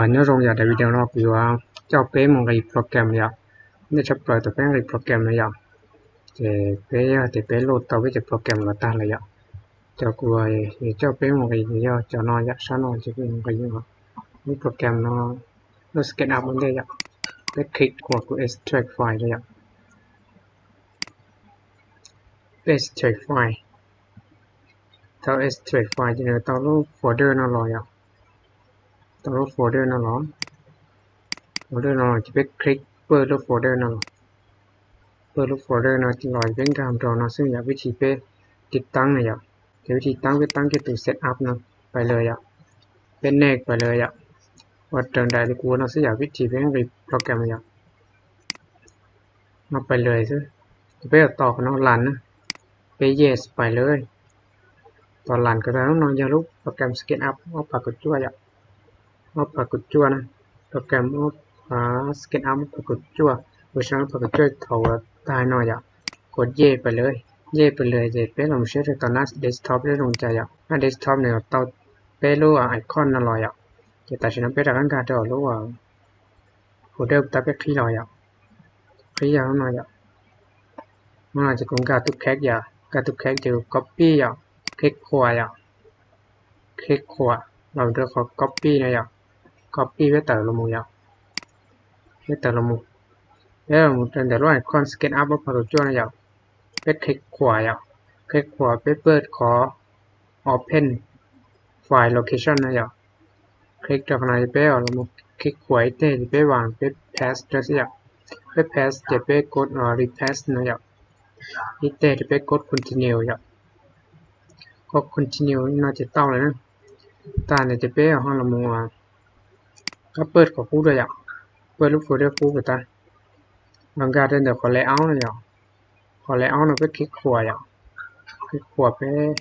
Nyob zoo yom, daim video no kuv yuav coj peb mus nqis program yom. Nej tshaj plaws tau peb nqis program no yom. Ces peb yog tias peb load tau peb cov program los tag lawm yom. Cov kuv yuav coj peb mus nqis yog cov no yom, sab no ces kuv nqis lub program no, lub SketchUp ua ntej yom. Peb click qhuas kuv extract file yom. Peb extract file, thaum extract file ces nws tau lub folder no los yom. Tau lub folder no los, folder no ces peb click pawj lub folder no los. Pawj lub folder no los peb nkag nrog no xwb yom, vib thi peb tiv taab na yom. Ces vib thi taab peb taab kiag tus setup no pais lawm yom. Peb next pais lawm yom. Ua raws nraim li kuv ua no xwb yom, vib thi peb nqis program yom. No pais lawm xwb. Ces peb yuav tos qhov no run na. Peb yes pais lawm. Tos run kom tag. Lub no yog lub program SketchUp ob phav kaum cuaj yom. Ob phav kaum cuaj na. Program SketchUp ob phav kaum cuaj, version ob phav kaum cuaj thaum tag no yom. Kos yes pais lawm. Yes pais lawm ces peb los mus saib rau tom nab desktop seb zoo cas yom. Nab desktop nws tau peb lub icon no los yom. Ces tam sim no peb rov qab nkag rau lub folder uas peb qhib los yom. Qhib yog lub no yom. Lub no ces kuv nkag tus cache yom, nkag tus cache ces kuv copy yom, click qhuas yom, click qhuas los rau qhov copy no yom, copy peb tawm los mus yom, peb tawm los mus, peb los mus rau ntawm lub icon SketchUp ob phav kaum cuaj no yom, peb click qhuas yom, click qhuas peb pawj qhov open file location no yom, click rau qhov no peb los mus click qhuas ib teg ces peb vas peb paste rau xwb yom, peb paste ces peb kos repaste no yom, ib teg ces peb kos continue yom, kos continue no ces tau lawm na. Tag no ces peb ho los mus qab pawj qhov qub rau yom, pawj lub folder qub rau tag, los nkag rau ntawm qhov layout no yom, qhov layout no peb click qhuas yom, click qhuas peb,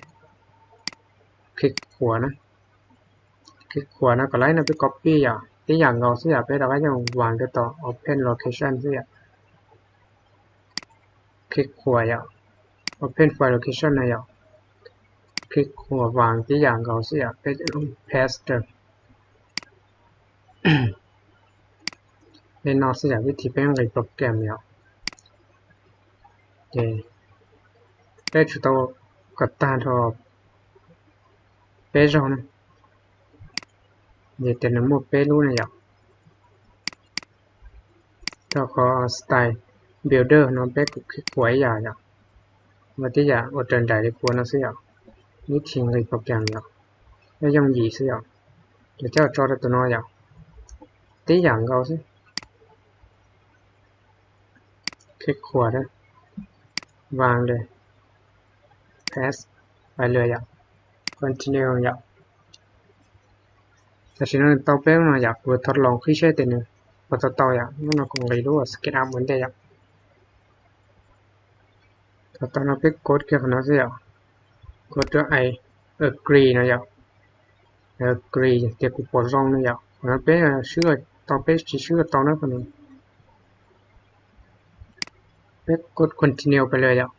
click qhuas na, click qhuas no kom laib no peb copy yom, tib yam nkaus xwb yom, peb rov qab yeej vas rau tom open location xwb yom, click qhuas yom, open file location no yom, click qhuas vas tib yam nkaus xwb yom, peb paste. Li no xwb yom, vib thi peb nqis program yom. Ces peb tsum tau kom tag nrho peb zaug na, ces tias nws muaj peb lub na yom. Rau qhov style builder no peb kuj click qhuas ib yam yom, ua tib yam ua raws nraim li kuv ua no xwb yom, vib thi nqis program yom, yooj yim xwb yom. Ces coj tso rau tus no yom, tib yam nkaus xwb. Click qhuas, vas, paste, pais lawm yom, continue yom. Tam sim no tau peb lub no yom, kuv thov los qhib seb tias nws puas tau tau yom, lub no kuv nqis lub SketchUp ua ntej yom. Thaum tau no peb kos kiag qhov no xwb yom, kos rau I agree no yom, agree tias kuv pom zoo no yom. Qhov no peb swb tau, peb tsis swb tau na qhov no. Peb kos continue pais lawm yom,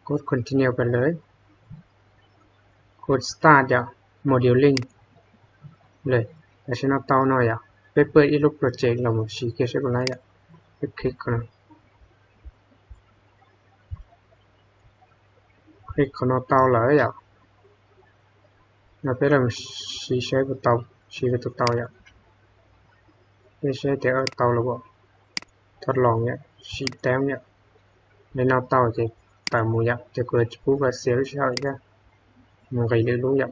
kos continue pais lawm, kos start yom, modeling lawm. Tam sim no tau no yom, peb pawj ib lub project los mus siv kiag seb puas laib yom. Peb click qhov no, click qhov no tau lawm yom. No peb los siv seb puas tau, siv puas tau tau yom. Peb seb tias tau los, thov los yom, siv teeb yom. Li no tau ces tawm mus yom, ces kuv tsis pub koj xiav lub sij hawm thiab, mus nqis lwm lub yom.